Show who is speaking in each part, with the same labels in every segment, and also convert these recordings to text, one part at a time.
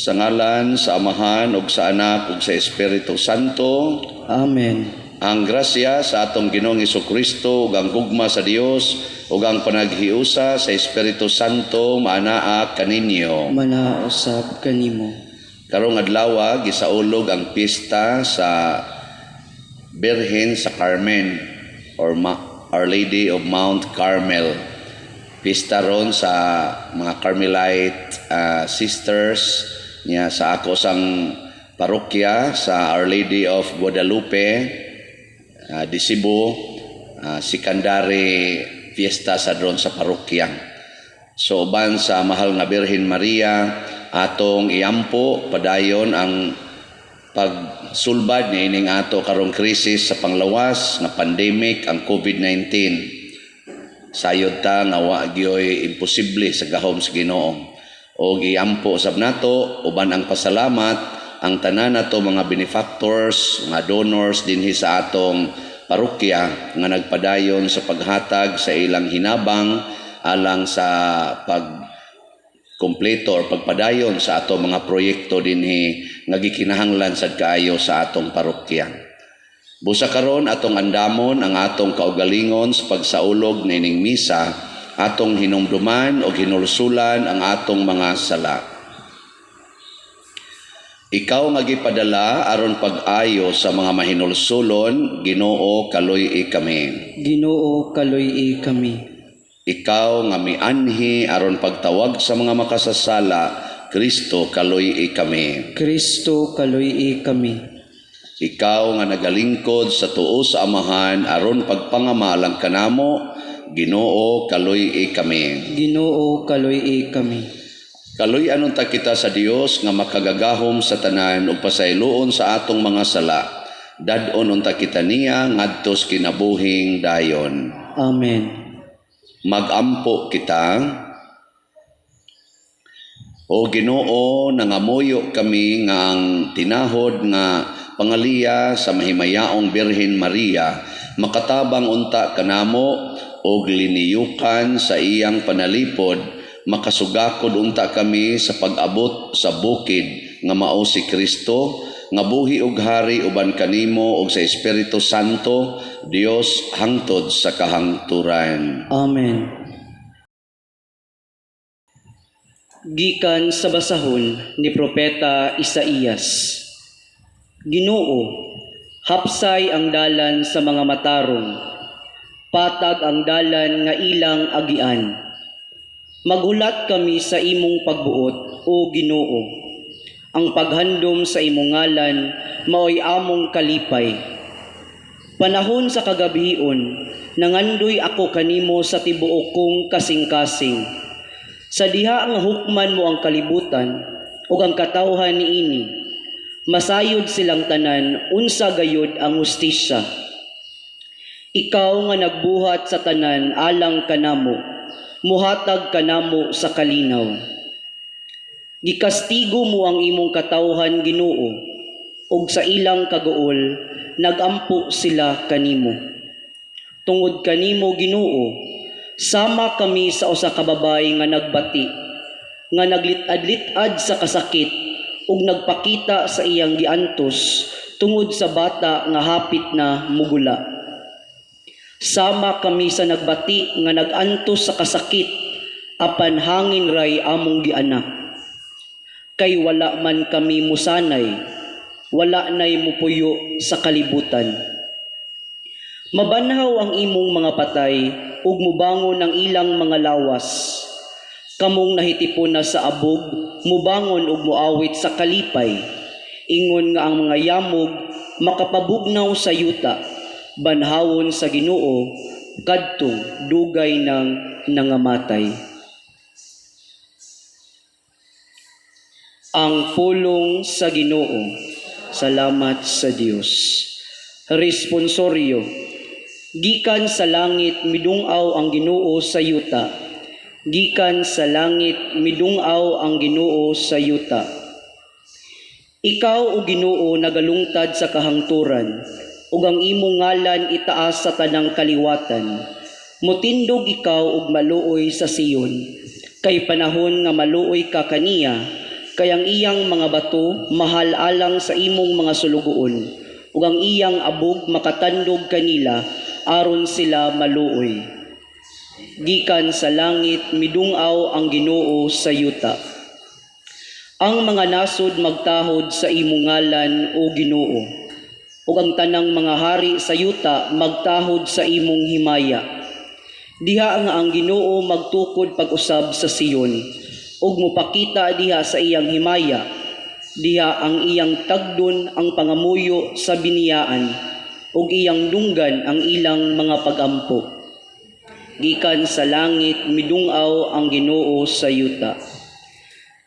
Speaker 1: Sa ngalan sa Amahan ug sa Anak ug sa Espiritu Santo.
Speaker 2: Amen.
Speaker 1: Ang grasya sa atong Ginoong Kristo ug ang gugma sa Dios ug ang panaghiusa sa Espiritu Santo maanaa kaninyo.
Speaker 2: Manausab kanimo.
Speaker 1: Karong adlaw, gisaulog ang pista sa Birhen sa Carmen or Our Lady of Mount Carmel. Pista ron sa mga Carmelite sisters niya sa ako sang parokya sa Our Lady of Guadalupe de Cebu, secondary fiesta sa dron sa parokya. So uban sa mahal nga Birhen Maria, atong iampo padayon ang pagsulbad ni ining ato karong krisis sa panglawas nga pandemic, ang COVID-19. Sayod ta nga wa gyoy imposible sa gahom sa Ginoo. Og iampo sab nato uban ang pasalamat ang tanan nato mga benefactors, mga donors dinhi sa atong parokya nga nagpadayon sa paghatag sa ilang hinabang alang sa pag kompleto or pagpadayon sa ato mga proyekto dinhi nga gikinahanglan sad kaayo sa atong parokya. Busa karon, atong andamon ang atong kaugalingon sa pagsaulog nining misa, atong hinumduman o hinulsulan ang atong mga sala. Ikaw nga gipadala aron pag-ayo sa mga mahinulsulon, Ginoo, kaluy-i kami.
Speaker 2: Ginoo, kaluy-i kami.
Speaker 1: Ikaw nga mianhi aron pagtawag sa mga makasasala, Kristo, kaluy-i kami.
Speaker 2: Kristo, kaluy-i kami.
Speaker 1: Ikaw nga nagalingkod sa tuo sa Amahan aron pagpangamalang kanamo, Ginoo, kaluy-i kami.
Speaker 2: Ginoo, kaluy-i kami.
Speaker 1: Kaluy-an unta kita sa Dios nga makagagahom sa tanan ug pasayloon sa atong mga sala. Dad-on unta kita niya ngadtos kinabuhing dayon.
Speaker 2: Amen.
Speaker 1: Magampo kita. O Ginoo, nangamuyo kami nga ang tinahod nga pangaliya sa mahimayaong Birhen Maria makatabang unta kanamo og liniyukan sa iyang panalipod, makasugakod unta kami sa pag-abot sa bukid nga mao si Kristo, nga buhi og hari uban kanimo ug sa Espiritu Santo, Dios, hangtod sa kahangturan.
Speaker 2: Amen. Gikan sa basahon ni Propeta Isaías. Ginoo, hapsay ang dalan sa mga matarong, patag ang dalan nga ilang agian. Maghulat kami sa imong pagbuot, o Ginoo. Ang paghandom sa imong ngalan maoy among kalipay. Panahon sa kagabhion, nangandoy ako kanimo sa tibuok kong kasing-kasing. Sa diha nga hukman mo ang kalibutan ug ang katawhan niini, masayod silang tanan unsa gayud ang hustisya. Ikaw nga nagbuhat sa tanan alang kanamo, muhatag kanamo sa kalinaw. Gikastigo mo ang imong katawhan, Ginoo, ug sa ilang kaguol nagampo sila kanimo. Tungod kanimo, Ginoo, sama kami sa usa ka babaye nga nagbati, nga naglit-ad-lit-ad sa kasakit ug nagpakita sa iyang giantos tungod sa bata nga hapit na mugula. Sama kami sa nagbati nga nagantos sa kasakit, apan hangin ray among gianak. Kay wala man kami musanay, wala nay mupuyo sa kalibutan. Mabanhaw ang imong mga patay ug mubangon ang ilang mga lawas. Kamong nahitipon na sa abog, mubangon ug muawit sa kalipay. Ingon nga ang mga yamog makapabugnaw sa yuta, banhawon sa Ginoo kadtong dugay nang nangamatay. Ang pulong sa Ginoo. Salamat sa Dios. Responsorio. Gikan sa langit midungaw ang Ginoo sa yuta. Gikan sa langit midungaw ang Ginoo sa yuta. Ikaw, o Ginoo, nagalungtad sa kahangturan, ug ang imong ngalan itaas sa tanang kaliwatan. Mutindog ikaw og maluoy sa Sion, kay panahon nga maluoy ka kaniya, Kay ang iyang mga bato mahal alang sa imong mga sulugoon, ug ang iyang abog makatandog kanila aron sila maluoy. Gikan sa langit midung-aw ang Ginoo sa yuta. Ang mga nasod magtahod sa imong ngalan, o Ginoo, ug ang tanang mga hari sa yuta magtahod sa imong himaya. Diha nga ang Ginoo magtukod pag-usab sa Sion, ug mopakita diha sa iyang himaya. Diha ang iyang tagdon ang pangamuyo sa biniyaan, ug iyang dunggan ang ilang mga pagampo. Gikan sa langit midung-aw ang Ginoo sa yuta.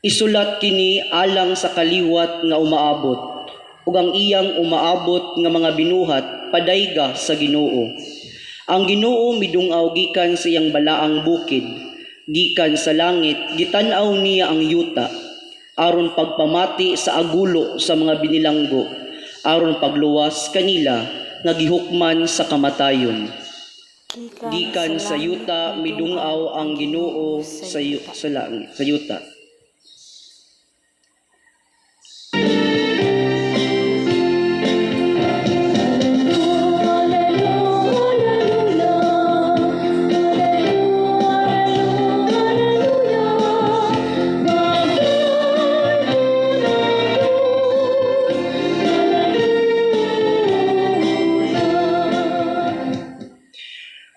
Speaker 2: Isulat kini alang sa kaliwat nga umaabot, ug ang iyang umaabot nga mga binuhat padayga sa Ginoo. Ang Ginoo midung-aw gikan sa iyang balaang bukid, gikan sa langit gitan-aw niya ang yuta, aron pagpamati sa agulo sa mga binilanggo, aron pagluwas kanila nga gihukman sa kamatayon. Gikan sa yuta midung-aw ang Ginoo sa langit, sa yuta.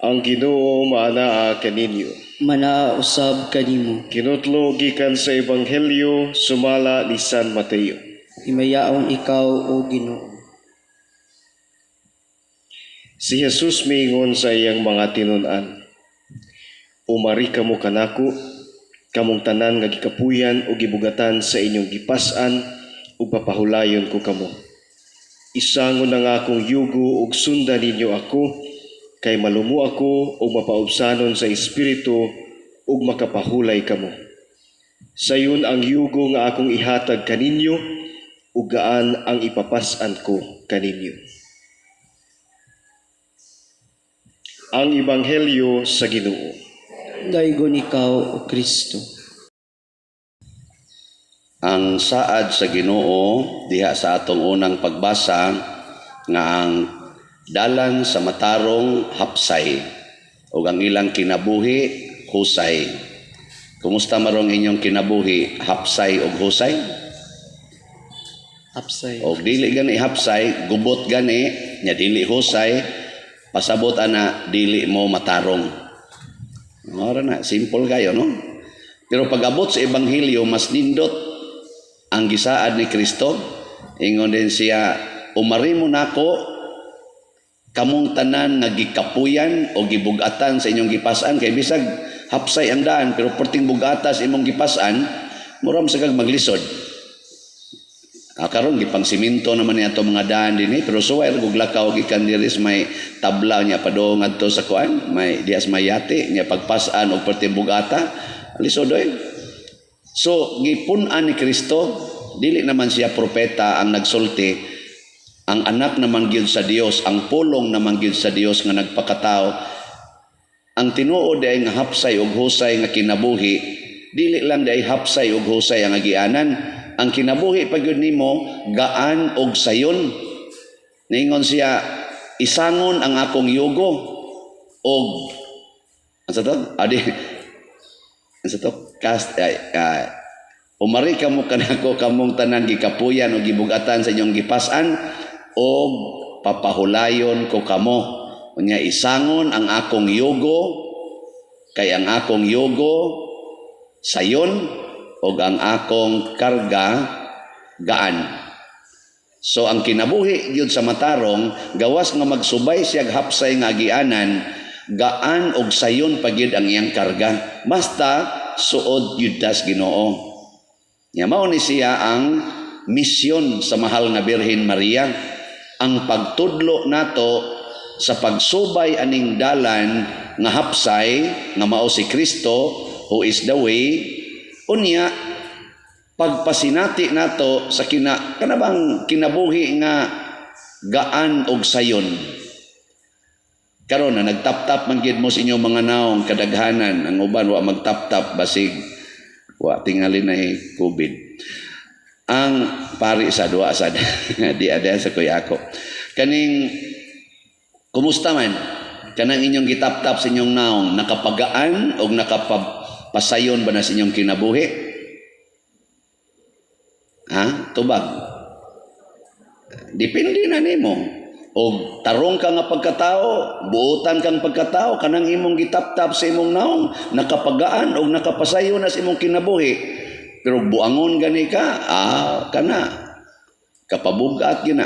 Speaker 3: Ang Ginoo maanaa kaninyo.
Speaker 2: Manaa usab kanimo.
Speaker 3: Kinutlo gikan sa Ebanghelyo sumala ni San Mateo.
Speaker 2: Himayaon ikaw, o Ginoo.
Speaker 3: Si Jesus miingon sa iyang mga tinun-an, "Umari kamo kanako, kamong tanan nga gikapuyan o gibugatan sa inyong gipas-an, ug papahulayon ko kamo. Isangon ang akong yugo ug sundan ninyo ako, kay malumo ako ug mapaubsanon sa espiritu, ug makapahulay kamo. Sayon ang yugo nga akong ihatag kaninyo, ug gaan ang ipapas-an ko kaninyo." Ang Ebanghelyo sa Ginoo.
Speaker 2: Daygon ikaw, O Kristo.
Speaker 1: Ang saad sa Ginoo diha sa atong unang pagbasa nga ang dalan sa matarong hapsay ug ang ilang kinabuhi husay. Kumusta marong inyong kinabuhi, hapsay ug husay?
Speaker 2: Hapsay.
Speaker 1: Og dili gani hapsay, gubot gani, nya dili husay, pasabot ana dili mo matarong. Ora na, simple kayo, no? Pero pag-abot sa ebanghelyo, mas nindot ang gisaad ni Kristo. Ingon din siya, umari mo nako kamong tanan nga gikapuyan o gibugatan sa inyong gipasan, kay bisag hapsay ang daan pero perting bugata sa imong gipasan, muram sa kag maglisod. Karon gipang simento naman niya mga daan dinhi, pero suway ra og lakaw gikan diri sa may tabla niya padung ngadto sa kuan, may dias may yate niya pagpasan og perting bugata, lisod oy. So gipun-an ni Kristo, dili naman siya propeta ang nagsulti, ang anak naman gyud sa Dios, ang pulong naman gyud sa Dios nga nagpakatao. Ang tinuod ay nga hapsay og husay nga kinabuhi, dili lang day hapsay og husay ang agianan. Ang kinabuhi pa gyud nimo gaan og sayon. Ningon siya, isangon ang akong yugo og ansa to? Adi ansa to? Cast umari kamo kanako kamong tanan gikapuyan o gibugatan sa inyong gipasan og papahulayon ko kamo. Unya isangon ang akong yugo, kay ang akong yugo sayon og ang akong karga gaan. So ang kinabuhi gyud sa matarong, gawas nga magsubay siya hapsay nga agianan, gaan og sayon pa gyud ang iyang karga. Basta suod gyud tas Ginoo. Nya mao ni siya ang misyon sa mahal nga Birhen Maria, ang pagtudlo nato sa pagsubay aning dalan nga hapsay nga mao si Kristo who is the way. Unya pagpasinati nato sa kanabang kinabuhi nga gaan og sayon. Karon na nagtap-tap man gid mo sa inyong mga naong kadaghanan, ang uban wa magtap-tap basig Wa tingali na COVID. Ang pari sa duwa sa di ada sa kuya ako. Kaning kumusta man kanang inyong gitaptap sa inyong naong, nakapagaan o nakapasayon ba na sa inyong kinabuhi? Ha? Tubag. Depende na nimo. O tarong ka nga pagkatao, buotan kang pagkatao, kanang imong gitaptap sa imong naong, nakapagaan o nakapasayon na sa imong kinabuhi. Pero buangon gani ka, kana, kapabugat gina.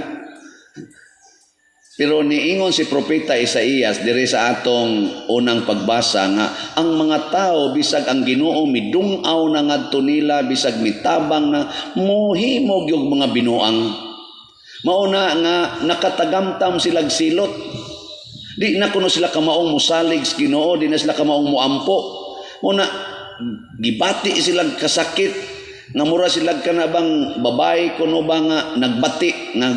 Speaker 1: Pero niingon si Propeta Isaías diri sa atong unang pagbasa nga ang mga tao, bisag ang Ginoo midung-aw na ngadto nila, bisag mitabang na, mohimo gyud mga binuang. Mao na nga nakatagamtam silag silot. Di na kuno sila kamaong musalig sa Ginoo, di na sila kamaong muampo. Mao na gibati silang kasakit nga mura sila kana bang babae kuno ba nga nagbati nga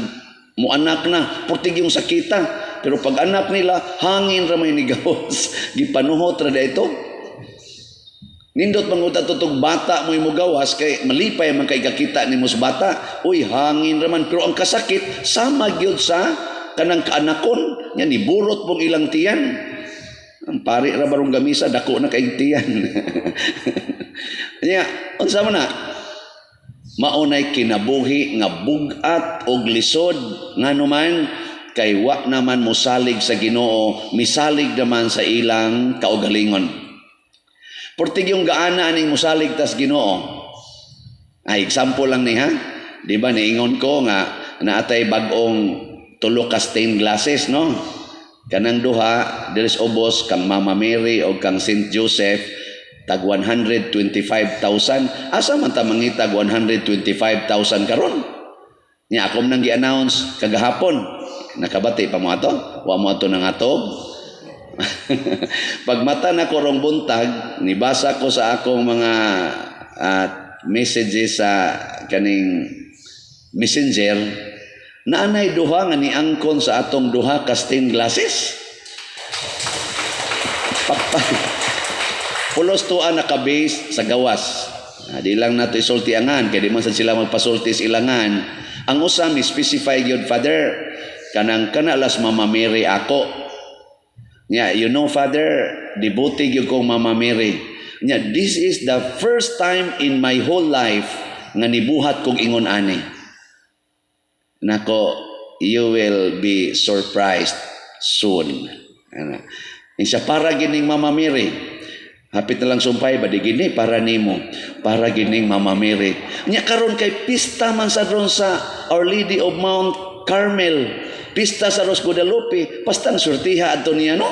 Speaker 1: muanak na, purtig yung sakita, pero pag anak nila, hangin ra may nigawas, gipanuhot ra ito. Nindot manguta tutog bata mo gawas kay malipay man kay kakita nimo sa bata, uy, hangin ra man, pero ang kasakit sama gyud sa kanang kaanakon nya, niburot pong ilang tiyan. Ang pari ra barong gamisa, dako na kay tiyan nya. Unsa man na, maunay kinabuhi nga bug-at og lisod, ngano man kay wa naman mosalig sa Ginoo, misalig naman sa ilang kaugalingon. Portig yung gaana aning mosalig tas Ginoo. Ay, example lang ni ha. Di ba niingon ko nga naatay bag-ong tulo ka stained glasses, no? Kanang duha diri sa ubos, kang Mama Mary o kang Saint Joseph, tag 125,000. Asa man ta mangitag 125,000 karon? Nya ako nang gi-announce kagahapon. Nakabati pa mo ato? Wa mo ato nang atog? Pagmata na ko rong buntag, nibasa ko sa akong mga messages sa kaning Messenger, naanay duha nga niangkon sa atong duha ka stained glasses. Pakpa. Pulos tuwa naka-base sa gawas. Di lang nato isulti angan kay di man sad sila magpasulti sa ilangan. Ang usa mi specify gyud, "Father, kanang kana las Mama Mary ako." Nya, "You know, Father, devoted gyud kong Mama Mary." Nya, "This is the first time in my whole life nga nibuhat kog ingon ani." Nako, "You will be surprised soon." Ana. Siya para gining Mama Mary. Hapit na lang sumpay ba di gini para nimo, para gining Mama Mary. Nya karon kay pista man sa ron sa Our Lady of Mount Carmel. Pista sa Ros Guadalupe, pastang surtiha adto niya, no?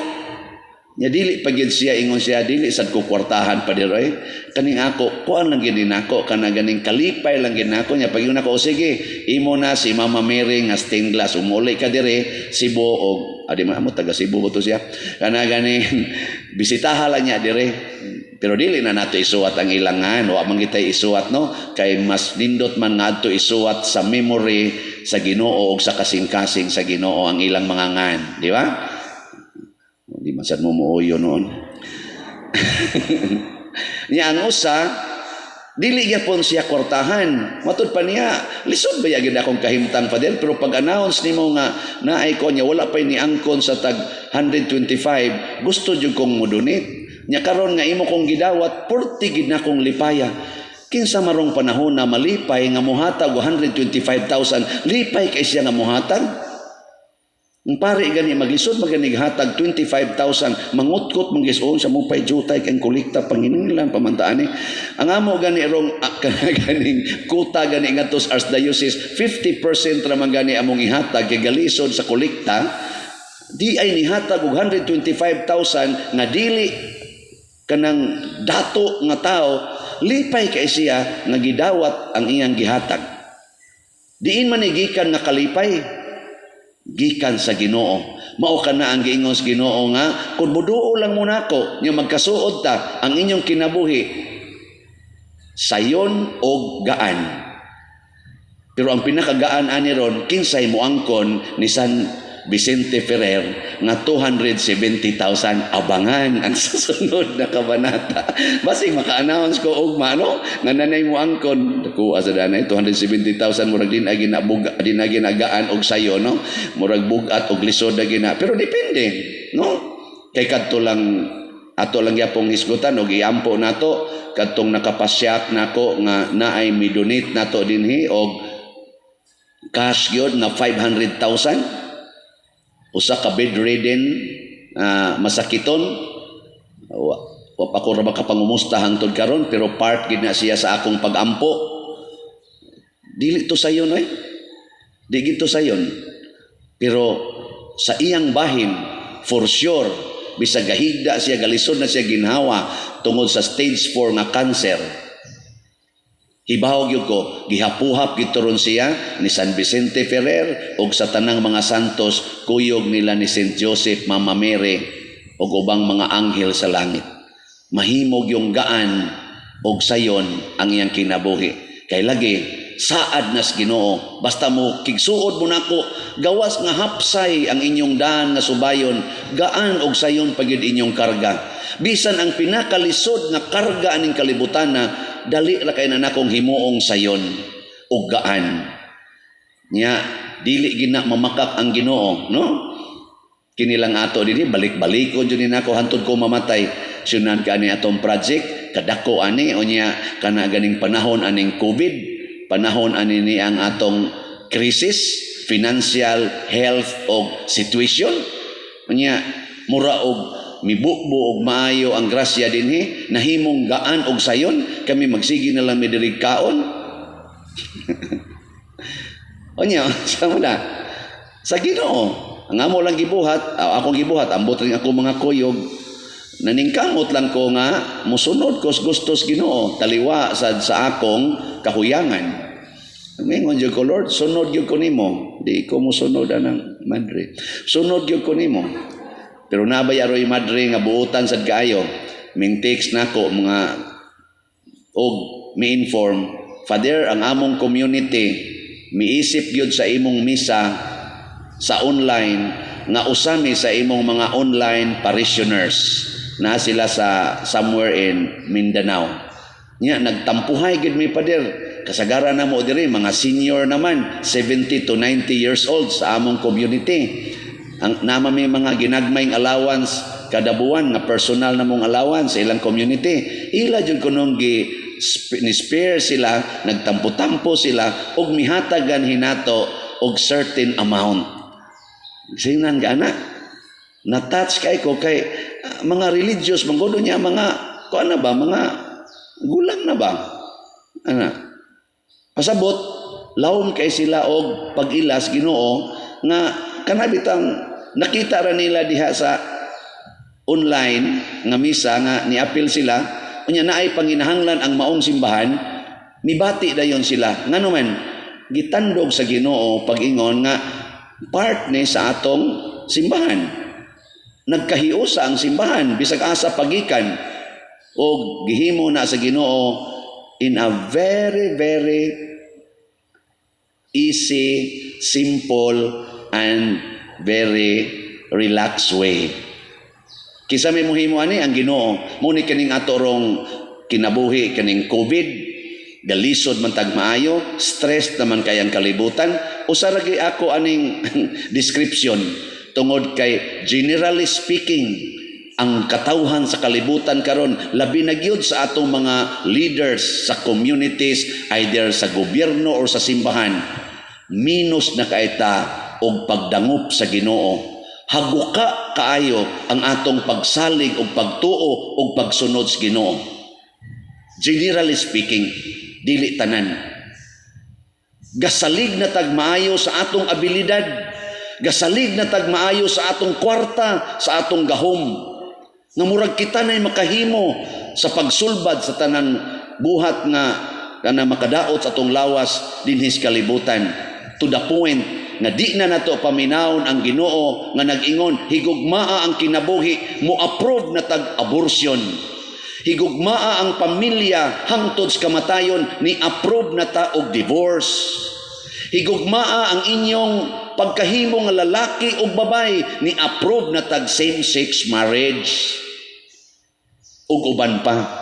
Speaker 1: Nya dili pa gyud siya, ingon siya, "Dili sad ko kwartahan pa diroy. Kaning ako, kuan lang gyud nako, kana ganing kalipay lang gyud nako." Nya pag nako, "Sige, imo na si Mama Mary nga stained glass, umuli ka dire Cebu og adi man mo taga Cebu to siya. Kana ganing bisitaha lang niya dire." Pero dili na nato isuwat ang ilangan, wa man kitay isuwat, no, kay mas nindot man ngadto isuwat sa memory sa Ginoo ug sa kasing-kasing sa Ginoo ang ilang mga ngan, di ba? Di man sad mo muuyo noon. Niya ang usa, dili gyapon siya kwartahan. Matud pa niya, "Lisod ba gyud akong kahimtang, Father, pero pag announce nimo nga naay ko niya, wala pay ni angkon sa tag 125, gusto jud kong mo-donate. Nya karon nga imo kong gidawat, purti gid na kong lipaya." Kinsa marong panahon na malipay nga mohatag 125,000, lipay kay siya nga mohatag. Ang pare gani maglisod maganig hatag 25,000, mangutkot manggisuon sa mo pay jutay kay kolekta panginahanglan pamantaan ni. Ang amo gani rong ganing kuta gani ngadto sa Archdiocese, 50% ra man gani among ihatag kay galisod sa kolekta. Di ay nihatag og 125,000 nga dili kanang dato nga tao, lipay kay siya nga gidawat ang iyang gihatag. Diin man ni gikan nga kalipay? Gikan sa Ginoo. Mao kana ang giingon sa Ginoo nga kung muduo lang mo nako nya magkasuod ta, ang inyong kinabuhi sayon og gaan. Pero ang pinakagaan ani ron, kinsay moangkon ni San Vicente Ferrer nga 270,000. Abangan ang susunod na kabanata. Basig maka-announce ko og maano nga nanay mo angkon kuha sa danay 270,000. Murag din ay ginabug, din ay ginagaan og sayo, no? Murag bugat og lisod na gina, pero depende, no? Kay kadto lang ato lang gyapong hisgutan og iampo nato kadtong nakapasyak nako nga naay midonate nato dinhi og cash gyud nga 500,000, usa ka bedridden masakiton. Wa pa ko ra makapangumusta hangtod karon, pero part gid na siya sa akong pagampo. Dili to sayon oy, di gid to sayon, pero sa iyang bahin, for sure, bisag gahigda siya, galisod na siya ginhawa tungod sa stage 4 nga cancer, hibaw gyud ko gihapuhap gyud ron siya ni San Vicente Ferrer og sa tanang mga santos, kuyog nila ni Saint Joseph, Mama Mary ug ubang mga anghel sa langit. Mahimog yung gaan og sayon ang iyang kinabuhi kay lagi saad nas Ginoo. Basta mo kigsuod mo nako, gawas nga hapsay ang inyong daan nga subayon, gaan og sayon pagid inyong karga. Bisan ang pinakalisod nga karga aning kalibutan na dali ra kay na nakong himuong sayon og gaan nya. Dili gina mamakak ang Ginoo, no? Kini lang ato dinhi, balik-balikon jud ni nako hantod ko mamatay. Sunan ka ani atong project kadako ani. Unya kana ganing panahon aning COVID, panahon ani ni ang atong crisis financial, health og situation. Unya mura og mibubo og maayo ang grasya dinhi, nahimong gaan og sayon, kami magsige na lang mi diri kaon. Unya sa na sa Ginoo ang amo lang gibuhat, akong gibuhat, ambot rin ako mga kuyog, naningkamot lang ko nga musunod ko sa gustos Ginoo taliwa sa akong kahuyangan. Mingon jud ko, "Lord, sunod gyud ko nimo. Di ko musunod anang madre. Sunod gyud ko nimo." Pero nabay aroy madre nga buutan sad kaayo. Ming text nako mga og mi-inform, "Father, ang among community miisip gyud sa imong misa sa online nga usami sa imong mga online parishioners." Na sila sa somewhere in Mindanao. Nya nagtampuhay gid mi, Pader. Kasagaran na mo diri mga senior naman, 70 to 90 years old sa among community. Ang nama may mga ginagmayng allowance kada buwan nga personal na mong allowance sa ilang community. Ila jud kunong gi ni spare sila, nagtampo-tampo sila og mihatagan hinato og certain amount. Singnan ka ana. Na-touch kay ko kay mga religious manggodo niya, mga kuan na ba, mga gulang na ba ana. Pasabot lawom kay sila og pag-ilas Ginoo nga kanabitang nakita ra nila diha sa online nga misa nga niapil sila. Unya naay panginahanglan ang maong simbahan, mibati dayon sila. Ngano man gitandog sa Ginoo pag-ingon nga part ni sa atong simbahan, nagkahiusa ang simbahan bisag asa pagikan, og gihimo na sa Ginoo in a very, very easy, simple and very relaxed way. Kinsa may mohimo ani? Ang Ginoo. Mo ni kaning ato rong kinabuhi kaning COVID, galisod man tag maayo, stress naman kayang kalibutan. Usa ra ako aning description tungod kay generally speaking, ang katawhan sa kalibutan karon, labi na gyud sa atong mga leaders sa communities, either sa gobyerno or sa simbahan, minus na kaita og pagdangop sa Ginoo. Haguka kaayo ang atong pagsalig og pagtuo og pagsunod sa Ginoo. Generally speaking, dili tanan. Gasalig na tag maayo sa atong abilidad, gasalig na tag maayo sa atong kwarta, sa atong gahom nga murag kita na'y makahimo sa pagsulbad sa tanan buhat nga kana makadaot sa atong lawas dinhi sa kalibutan, to the point nga di na nato paminawon ang Ginoo nga nag-ingon, "Higugmaa ang kinabuhi." Mo approve na tag abortion. Higugmaa ang pamilya hangtod sa kamatayon, ni approve na ta og divorce. Higugmaa ang inyong pagkahimo nga lalaki ug babaye, ni approve na tag same-sex marriage ug uban pa.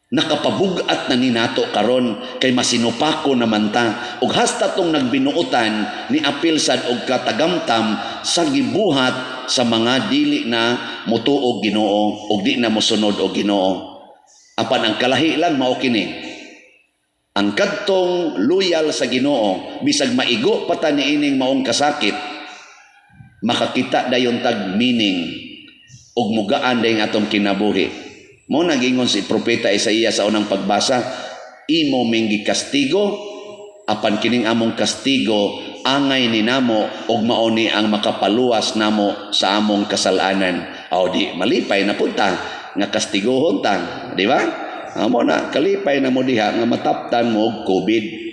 Speaker 1: Nakapabug-at na ni nato karon kay masinupako naman ta, ug hasta tong nagbinuotan ni apil sad og katagamtam sa gibuhat sa mga dili na mutuo og Ginoo ug di na mosunod og Ginoo. Apan ang kalahi lang mao kini: ang kadtong loyal sa Ginoo, bisag maigo pa ta niining maong kasakit, makakita dayon tag meaning ug mugaan dayon atong kinabuhi. Mo nagingon si Propeta Isaiah sa unang pagbasa, "Imo ming gikastigo, apan kining among kastigo angay ni namo ug mao ni ang makapaluwas namo sa among kasalanan." Aw di malipay na punta nga kastiguhon ta, di ba? Amo na kalipay na mo diha nga mataptan mo og COVID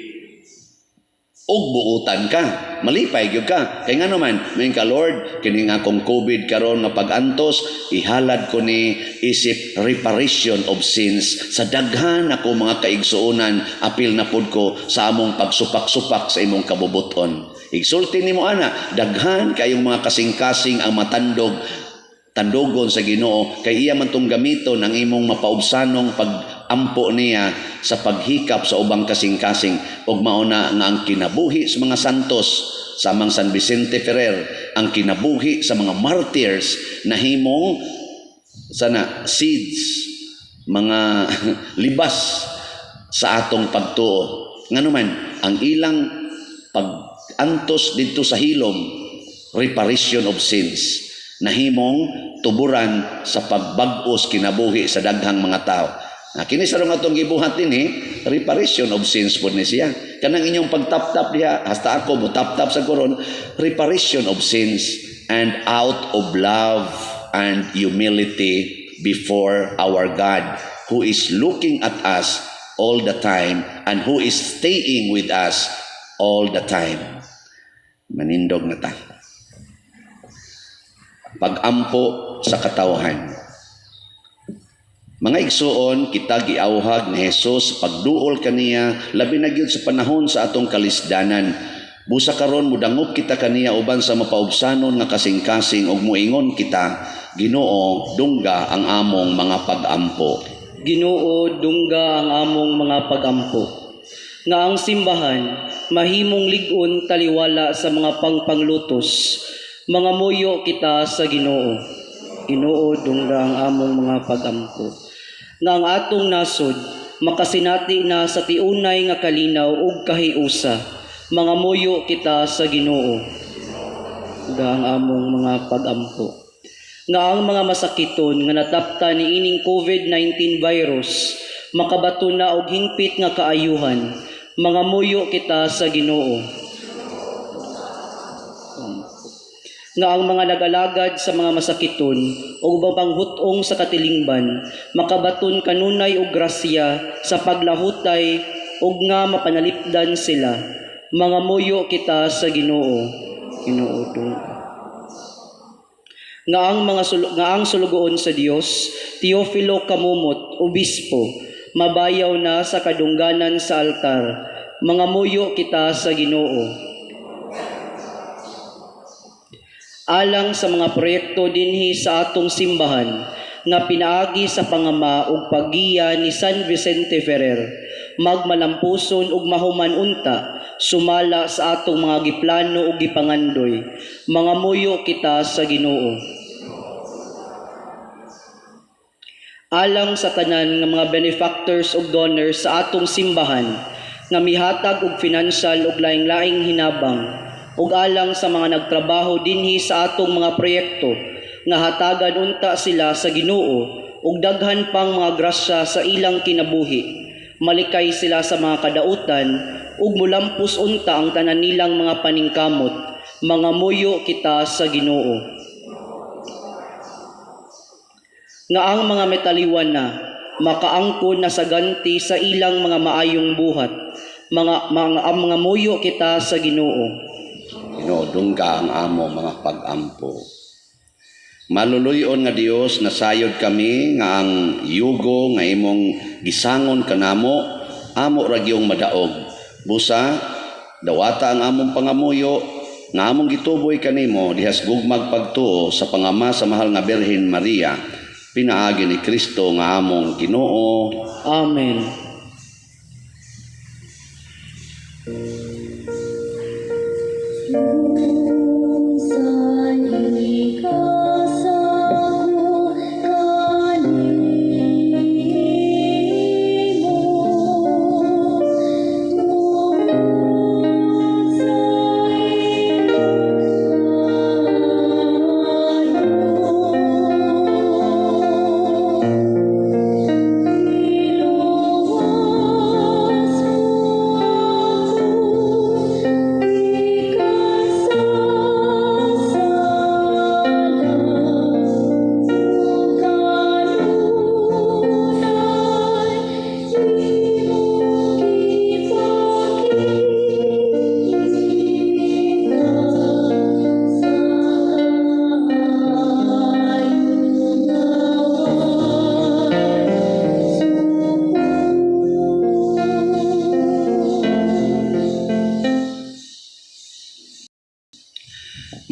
Speaker 1: ug buutan ka, malipay gyud ka. Kay ngano man, moingon ka, "Lord, kini nga akong COVID karon nga pag-antos, ihalad ko ni isip reparation of sins sa daghan ako mga kaigsuonan, apil na pud ko sa among pagsupak-supak sa imong kabubuton." Igsulti nimo ana, daghan kayong mga kasing-kasing ang matandog tandogon sa Ginoo, kay iya man tong gamiton ang imong mapaubsanong pag-ampo niya sa paghikap sa ubang kasing-kasing. Ug mao na nga ang kinabuhi sa mga santos samang San Vicente Ferrer, ang kinabuhi sa mga martyrs, nahimong sana seeds, mga libas sa atong pagtuo. Ngano man, ang ilang pag-antos didto sa hilom, reparation of sins, nahimong tuburan sa pagbag-os kinabuhi sa daghang mga tao. Na kini sa atong gibuhat dinhi, reparation of sins pod ni siya. Kanang inyong pagtap-tap diha, hasta ako mo tap-tap sa koron, reparation of sins and out of love and humility before our God, who is looking at us all the time and who is staying with us all the time. Manindog na ta. Pagampo sa katawhan. Mga igsuon, kita giawhag ni Jesus pagduol kaniya, labi na gyud sa panahon sa atong kalisdanan. Busa karon mudangop kita kaniya uban sa mapaubsanon nga kasing-kasing ug moingon kita, "Ginoo, dungga ang among mga pagampo."
Speaker 2: Ginoo, dungga ang among mga pagampo. Nga ang simbahan mahimong lig-on taliwala sa mga pangpanglutos. Mangamuyo kita sa Ginoo. Ginoo, dungga ang among mga pagampo. Nga ang atong nasod makasinati na sa tiunay nga kalinaw ug kahiusa. Mangamuyo kita sa Ginoo. Dungga ang among mga pagampo. Nga ang mga masakiton nga natapta ni ining COVID-19 virus makabaton na og hingpit nga kaayuhan. Mangamuyo kita sa Ginoo. Nga ang mga nag-alagad sa mga masakiton o ubang panghut-ong sa katilingban makabaton kanunay og grasya sa paglahutay ug nga mapanalipdan sila. Mangamuyo kita sa Ginoo. Ginoo, dungga. Nga ang sulugoon sa Dios Teofilo Camomot, obispo, mabayaw na sa kadungganan sa altar. Mangamuyo kita sa Ginoo. Alang sa mga proyekto dinhi sa atong simbahan nga pinaagi sa pangama ug paggiya ni San Vicente Ferrer, magmalampuson ug mahuman unta sumala sa atong mga giplano ug gipangandoy. Mangamuyo kita sa Ginoo. Alang sa tanan nga mga benefactors ug donors sa atong simbahan nga mihatag og financial ug laing-laing hinabang, ug alang sa mga nagtrabaho dinhi sa atong mga proyekto nga hatagan unta sila sa Ginoo ug daghan pang mga grasya sa ilang kinabuhi, malikay sila sa mga kadautan ug mulampos unta ang tanan nilang mga paningkamot. Mangamuyo kita sa Ginoo. Nga ang mga metaliwan na makaangkon na sa ganti sa ilang mga maayong buhat. Mga ang mga muyo kita sa Ginoo.
Speaker 1: Ginoo, dungga ang among mga pagampo. Maluluyon nga Dios, nasayod kami nga ang yugo nga imong gisangon kanamo, amo ra gyung madaog. Busa Dawata ang among pangamuyo nga among gituboy kanimo dihas gugmag pagtuo sa pangama sa mahal nga Birhen Maria, pinaagi ni Kristo nga among Ginoo.
Speaker 2: Amen.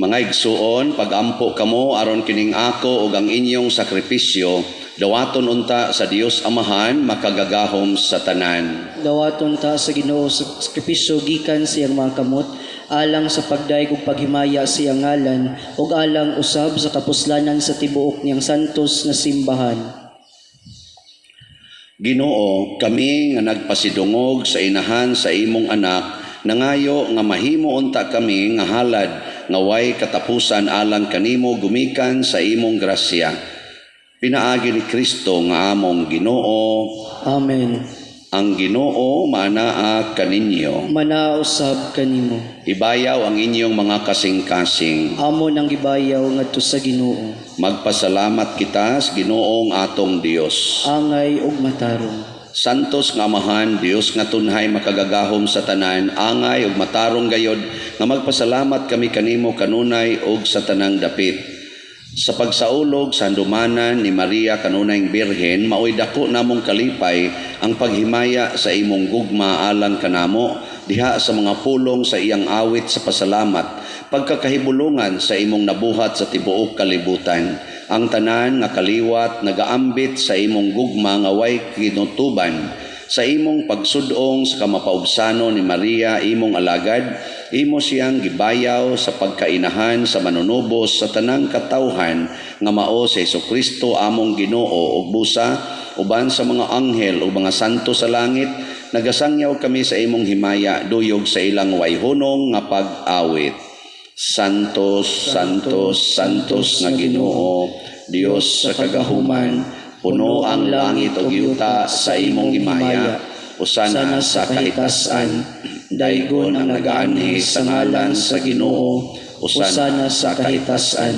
Speaker 1: Mga igsuon, pagampo kamo aron kining ako ug ang inyong sakripisyo dawaton unta sa Dios Amahan makagagahom sa tanan.
Speaker 2: Dawaton ta sa Ginoo sa sakripisyo gikan sa iyang mga kamot alang sa pagdayeg ug paghimaya sa iyang ngalan ug alang usab sa kapuslanan sa tibuok niyang santos na simbahan.
Speaker 1: Ginoo, kami nga nagpasidungog sa inahan sa imong anak, nangayo nga mahimo unta kami nga halad nga way katapusan alang kanimo gumikan sa imong grasya. Pinaagi ni Kristo nga among Ginoo.
Speaker 2: Amen.
Speaker 1: Ang Ginoo maanaa kaninyo.
Speaker 2: Manausab kanimo.
Speaker 1: Ibayaw ang inyong mga kasing-kasing.
Speaker 2: Amo nang gibayaw ngadto sa Ginoo.
Speaker 1: Magpasalamat kita sa Ginoong atong Dios.
Speaker 2: Angay ug matarong.
Speaker 1: Santos nga Amahan, Dios nga tunhay makagagahom sa tanan, angay ug matarong gayod nga magpasalamat kami kanimo kanunay ug sa tanang dapit. Sa pagsaulog sa handumanan ni Maria kanunayng Birhen, maoy dako namong kalipay ang paghimaya sa imong gugma alang kanamo diha sa mga pulong sa iyang awit sa pasalamat, pagkakahibulungan sa imong nabuhat sa tibuok kalibutan. Ang tanan nga kaliwat nagaambit sa imong gugma nga way kinutuban. Sa imong pagsudong sa kamapaubsano ni Maria imong alagad, imo siyang gibayaw sa pagkainahan sa manunubos sa tanang katawhan nga mao sa Hesukristo among Ginoo ug busa uban sa mga anghel ug mga santo sa langit, nagasangyaw kami sa imong himaya duyog sa ilang wayhunong nga pag-awit. Santos, Santos, Santos nga Ginoo, Dios sa kagahuman, puno ang langit ug yuta sa imong himaya. Usana sa kahitasan, daygon ang nagaanhi sa ngalan sa Ginoo, usana sa kahitasan.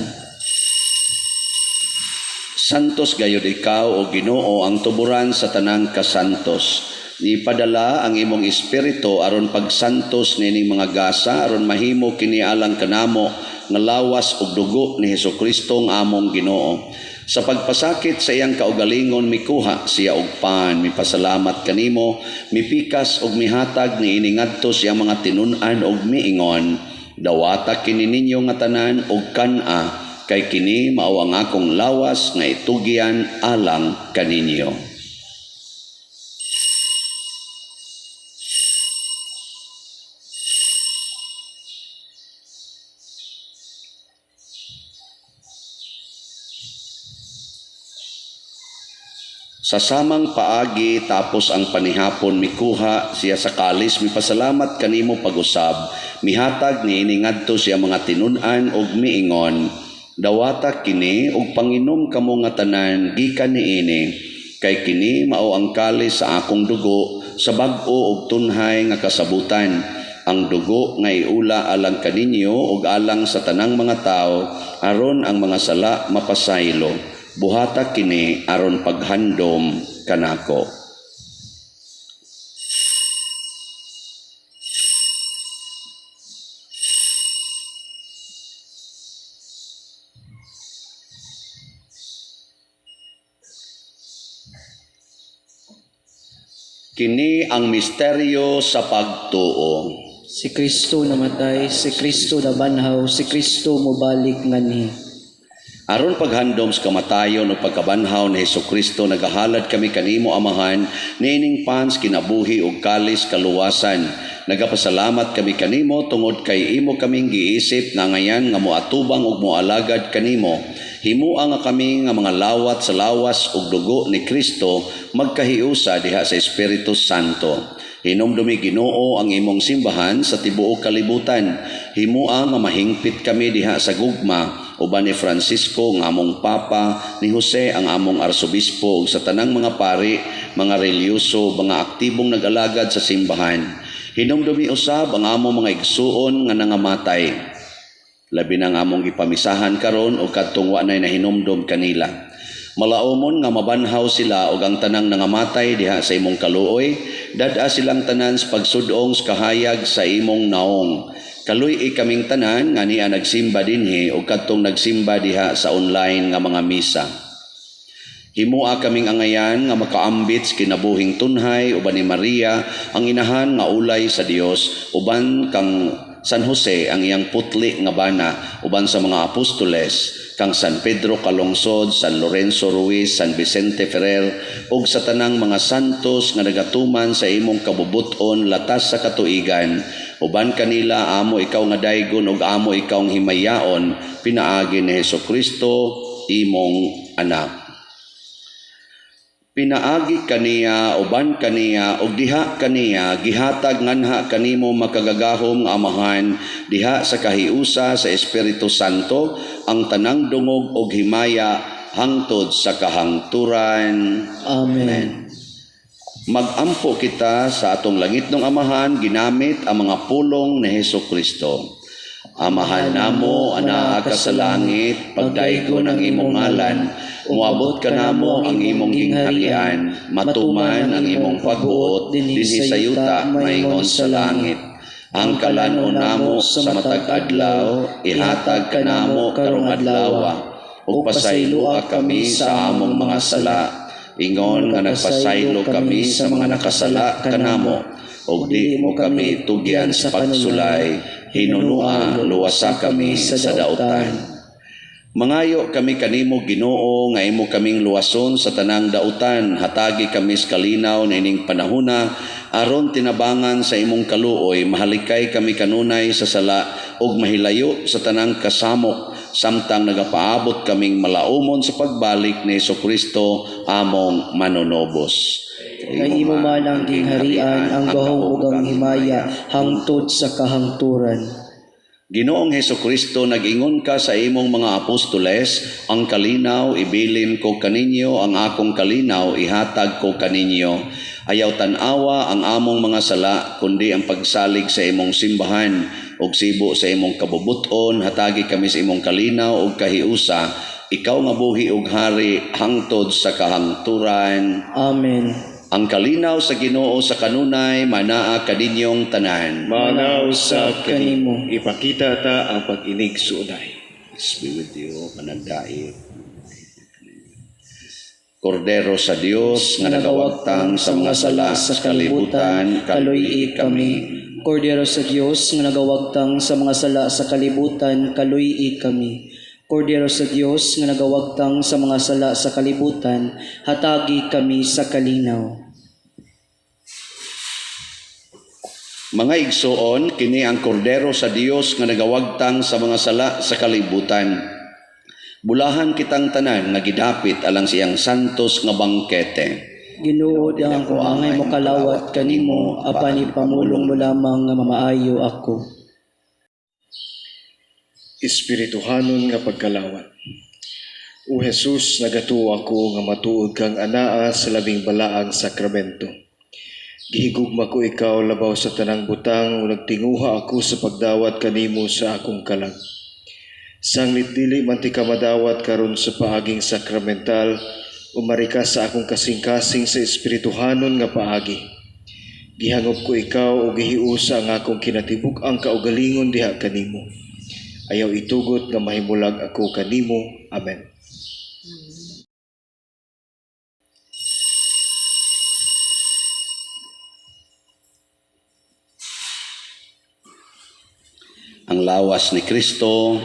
Speaker 1: Santos gayud ikaw o Ginoo ang tuburan sa tanang kasantos. Ipadala ang imong espiritu aron pagsantos nining mga gasa aron mahimo kini alang kanamo nga lawas ug dugo ni Hesukristo nga among Ginoo. Sa pagpasakit sa iyang kaugalingon mikuha siya og pan, mipasalamat kanimo, mipikas og mihatag niini ngadto sa iyang mga tinun-an og miingon, dawata kini ninyo nga tanan og kan-a, kay kini mao ang akong lawas nga itugyan alang kaninyo. Sa samang paagi tapos ang panihapon mikuha siya sa kalis, mipasalamat kanimo pag-usab, mihatag niini ngadto siya mga tinun-an og miingon, dawata kini og panginom kamo nga tanan gikan niini, kay kini mao ang kalis sa akong dugo sa bag-o og tunhay nga kasabutan, ang dugo nga iula alang kaninyo ug alang sa tanang mga tawo aron ang mga sala mapasaylo. Buhata kini aron paghandom kanako. Kini ang misteryo sa pagtuo.
Speaker 2: Si Kristo namatay, si Kristo nabanhaw, si Kristo mobalik nganhi.
Speaker 1: Aron paghandom sa kamatayon o pagkabanhaw ni Hesukristo, nagahalad kami kanimo, Amahan, niining pan sa kinabuhi ug kalis kaluwasan. Nagapasalamat kami kanimo tungod kay imo kaming giisip nga angayan nga moatubang ug moalagad kanimo. Himua nga kami nga mga lawat sa lawas ug dugo ni Kristo magkahiusa diha sa Espiritu Santo. Hinumdumi, Ginoo, ang imong simbahan sa tibuok kalibutan. Himua nga mahingpit kami diha sa gugma uban ni Francisco nga among Papa, ni Jose ang among arsobispo ug sa tanang mga pari, mga relihiyoso, mga aktibong nag-alagad sa simbahan. Hinumdumi usab ang among mga igsuon nga nangamatay. Labi na ang among gipamisahan karon o kadtong wa nay nahinumdom kanila. Malaumon nga mabanhaw sila ug ang tanang nangamatay diha sa imong kaluoy, dad-a silang tanan sa pagsudong sa kahayag sa imong naong. Kaluy-i kaming tanan nga nia nagsimba dinhi ug kadtong nagsimba diha sa online nga mga misa. Himua kaming angayan nga makaambit sa kinabuhing tunhay uban ni Maria ang inahan nga ulay sa Dios, uban kang San Jose ang iyang putli nga bana, uban sa mga apostoles, kang San Pedro Calungsod, San Lorenzo Ruiz, San Vicente Ferrer ug sa tanang mga santos nga nagatuman sa imong kabubut-on latas sa katuigan. Uban kanila amo ikaw nga daygon ug amo ikaw himayaon pinaagi ni Hesukristo, imong anak. Pinaagi kaniya, uban kaniya, ug diha kaniya, gihatag nganha kanimo, makagagahom nga Amahan, diha sa kahiusa sa Espiritu Santo, ang tanang dungog ug himaya hangtod sa kahangturan.
Speaker 2: Amen.
Speaker 1: Magampo kita sa atong langitnong Amahan ginamit ang mga pulong ni Heso Kristo. Amahan namo, anaa ka sa langit, pagdaygon ang imong ngalan, moabot kanamo ang imong gingharian, matuman ang imong pagbuot dinhi sa yuta maingon sa langit. Ang kalan-on namo sa matag adlaw, ihatag kanamo karong adlaw, ug pasayloa kami sa among mga sala, ingon nga nagpasaylo kami sa mga nakasala kanamo, ug di mo kami tugyan sa pagsulay, hinunua luwasa kami sa dautan. Mangayo kami kanimo, Ginoo, nga imo kaming luwason sa tanang dautan. Hatagi kami sa kalinaw niining panahona aron tinabangan sa imong kaluoy mahalikay kami kanunay sa sala ug mahilayo sa tanang kasamok samtang nagapaabot kaming malaumon sa pagbalik ni Kristo among manunobos.
Speaker 2: Kay imo man ang gingharian, ang gahom ug ang himaya hangtod sa kahangturan.
Speaker 1: Ginoong Heso Kristo, nag-ingon ka sa imong mga apostoles, "Ang kalinaw ibilin ko kaninyo, ang akong kalinaw ihatag ko kaninyo." Ayaw tan-awa ang among mga sala, kundi ang pagsalig sa imong simbahan ug sibo sa imong kabubuton, hatagi kami sa imong kalinaw ug kahiusa, ikaw nga buhi ug hari hangtod sa kahangturan.
Speaker 2: Amen.
Speaker 1: Ang kalinaw sa Ginoo sa kanunay manaa kaninyong tanan.
Speaker 3: Manaa usab
Speaker 2: kanimo.
Speaker 3: kanimo. Ipakita ta ang pag-inigsuonay.
Speaker 1: Peace be with you, panagdait. Kordero sa Dios nga nagawagtang sa mga sala sa kalibutan,
Speaker 2: kaluy-i kami. Kordero sa Dios nga nagawagtang sa mga sala sa kalibutan, kaluy-i kami. Kordero sa Dios nga nagawagtang sa mga sala sa kalibutan, hatagi kami sa kalinaw.
Speaker 1: Mga igsoon, kini ang Kordero sa Dios nga nagawagtang sa mga sala sa kalibutan. Bulahan kitang tanan nga gidapit alang siyang santos nga bangkete.
Speaker 2: Ginoo, di ako angay mokalawat kanimo, apan ipamulong mo lamang nga mamaayo ako.
Speaker 3: Espirituhanon nga pagkalawat. O Jesus, nagatuo ako nga matuod kang anaa sa labing balaang sakramento. Gihigugma ko ikaw labaw sa tanang butang ug nagtinguha ako sa pagdawat kanimo sa akong kalag. Sanglit dili man tika madawat karon sa paaging sakramental, umari ka sa akong kasing-kasing sa espirituhanon nga paagi. Gihangop ko ikaw ug gihiusa ang akong kinatibuk-ang kaugalingon diha kanimo. Ayaw itugot nga mahimulag ako kanimo. Amen.
Speaker 1: Ang lawas ni Kristo.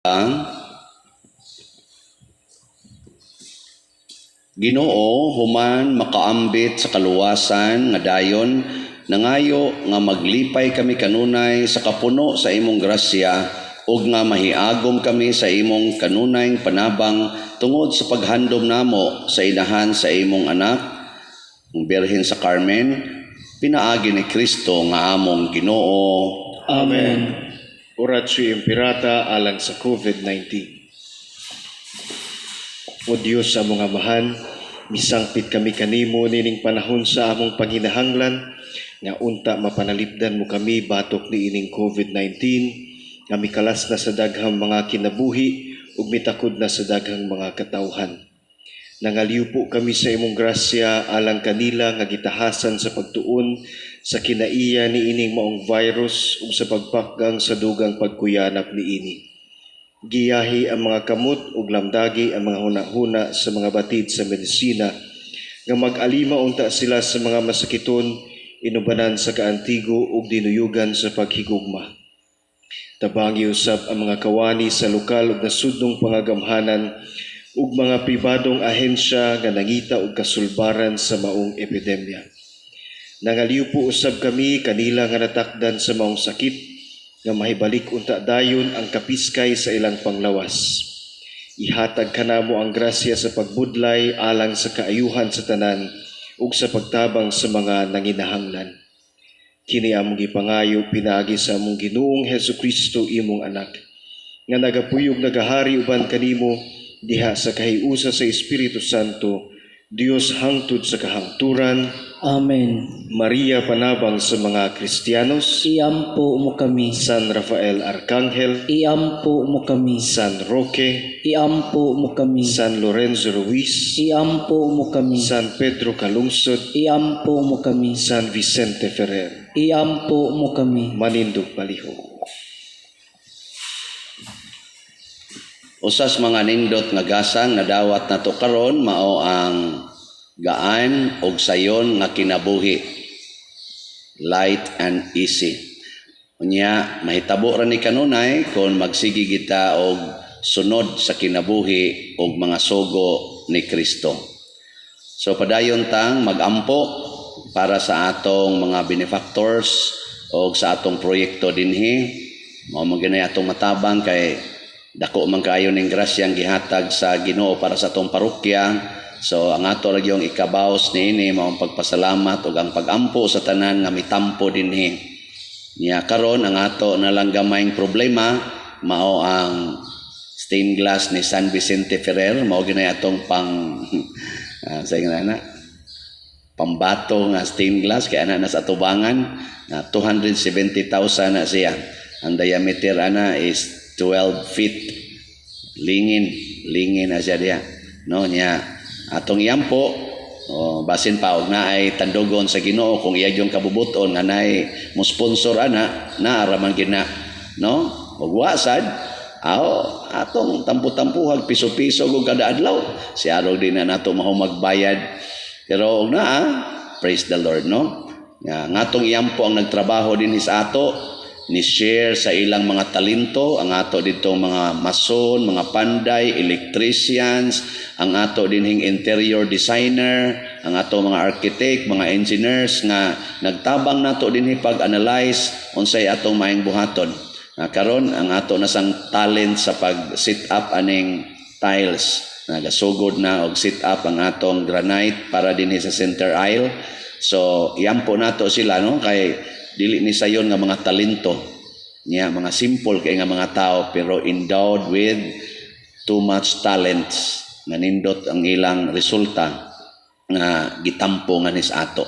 Speaker 1: Ang Ginoo, human makaambit sa kaluwasan nga dayon nangayo nga maglipay kami kanunay sa kapuno sa imong grasya ug nga mahiagom kami sa imong kanunayng panabang tungod sa paghandom namo sa inahan sa imong anak, ang Birhen sa Carmen, pinaagi ni Kristo nga among Ginoo.
Speaker 2: Amen.
Speaker 3: Oratio Imperata alang sa COVID-19. O Dios, among Amahan, misangpit kami kanimo nining panahon sa among panginahanglan nga unta mapanalipdan mo kami batok niining COVID-19 nga mikalas na sa daghang mga kinabuhi ug mitakod na sa daghang mga katawhan. Nangaliw po kami sa imong grasya alang kanila nga gitahasan sa pagtuon sa kinaiya niining maong virus ug sa pagpakgang sa dugang pagkuyanap niini. Giyahi ang mga kamot ug lamdagi ang mga hunahuna sa mga batid sa medisina nga mag-alima unta sila sa mga masakiton, inubanan sa kaantigo ug dinuyugan sa paghigugma. Tabangi usab ang mga kawani sa lokal ug nasudnong pangagamhanan ug mga pribadong ahensya nga nangita og kasulbaran sa maong epidemya. Nangaliw po usab kami kanila nga natakdan sa maong sakit nga mahibalik unta dayon ang kapiskay sa ilang panglawas. Ihatag kanamo ang grasya sa pagbudlay alang sa kaayuhan sa tanan ug sa pagtabang sa mga nanginahanglan. Kini among gipangayo pinaagi sa among Ginoong Hesukristo, imong anak, nga nagapuyog nagahari uban kanimo diha sa kahiusa sa Espiritu Santo, Dios hangtod sa kahangturan.
Speaker 2: Amen.
Speaker 3: Maria, panabang sa mga Kristiyanos,
Speaker 2: Iampo mo kami.
Speaker 3: San Rafael Arcangel,
Speaker 2: Iampo mo kami.
Speaker 3: San Roque,
Speaker 2: Iampo mo kami.
Speaker 3: San Lorenzo Ruiz,
Speaker 2: Iampo mo kami.
Speaker 3: San Pedro Calungsod,
Speaker 2: Iampo mo kami.
Speaker 3: San Vicente Ferrer.
Speaker 2: Iampo mo kami.
Speaker 3: Manindog palihog.
Speaker 1: Usas mga nindot nga gasang nadawat nato karon mao ang gaan og sayon nga kinabuhi, light and easy. Unya mahitabo ra ni kanunay kon magsige kita og sunod sa kinabuhi og mga sugo ni Kristo. So padayon tang magampo para sa atong mga benefactors og sa atong proyekto dinhi. Mao man gani atong matabang kay dako man kaayo ning grasyang gihatag sa Ginoo para sa atong parokya. So ang ato ra gyud ikabaws niini mao ang pagpasalamat ug ang pagampo sa tanan nga mitampo dinhi. Nya karon ang ato na lang gamayng problema mao ang stained glass ni San Vicente Ferrer, mao ginay atong pang sa ingon ana pambato nga stained glass kay ana na sa atubangan na 270,000 na siya. Ang diameter ana is 12 feet. Lingin, lingin na siya diha. No nya atong iampo, oh, basin pa og naay tandugon sa Ginoo kung iya yung kabubuton nga naay mo sponsor ana, naa ra man gina, no? Og wa sad aw atong tampu-tampuhag piso-piso og kada adlaw si arog di na nato mahumagbayad, pero og naa, praise the Lord, no? Nga ngatong iampo ang nagtrabaho dinhi sa ato, ni share sa ilang mga talento, ang ato dito mga mason, mga panday, electricians, ang ato dinhing interior designer, ang ato mga architect, mga engineers nga nagtabang nato dinhi pag-analyze unsay atong maayong buhaton. Nga karon ang ato na sang talent sa pag set up aning tiles, nagasugod na og set up ang atong granite para dinhi sa center aisle. So iampo nato sila, no, kay dili ni sayon nga mga talento niya, mga simple kay nga mga tao pero endowed with too much talents nga nindot ang ilang resulta nga gitampo nga nis ato.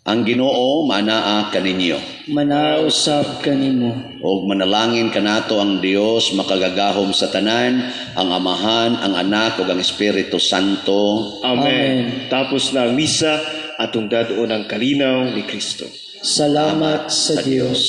Speaker 1: Ang Ginoo manaa kaninyo.
Speaker 2: Manaa usab kanimo.
Speaker 1: Og manalangin kanato ang Dios makagagahom sa tanan, ang Amahan, ang Anak ug ang Espiritu Santo.
Speaker 3: Amen.
Speaker 2: Amen.
Speaker 3: Tapos na ang misa, atong dad-on ang kalinaw ni Kristo.
Speaker 2: Salamat sa Dios.